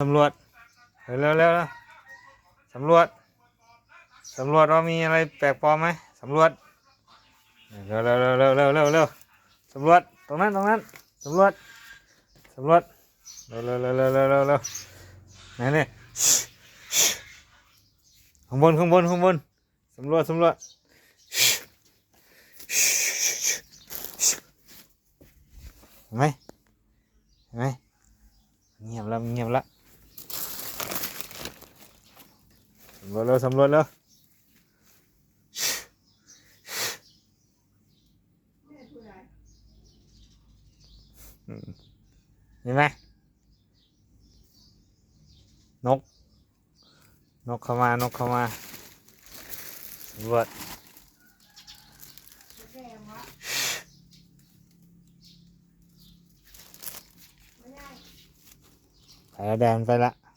ສຳຫຼວດ ເລັວໆ ສຳຫຼວດ ສຳຫຼວດວ່າມີອະໄລແປກປອມໄໝ ສຳຫຼວດ ເລັວໆ ສຳຫຼວດ ຕົງນັ້ນ ຕົງນັ້ນ ສຳຫຼວດ ສຳຫຼວດ ເລັວໆ ນີ້ໆ ຂ້າງບົນ ຂ້າງບົນ ຂ້າງບົນ ສຳຫຼວດ ສຳຫຼວດ ເຫັນໄໝ ເຫັນໄໝ ງຽບແລ້ວ ງຽບແລ້ວ ສຳຫຼວດແລ້ວ ສຳຫຼວດແລ້ວ ເຫັນໄໝ ນົກ ນົກເຂົ້າມາ ນົກເຂົ້າມາ ສຳຫຼວດ ໄປລະ ແດນໄປລະ.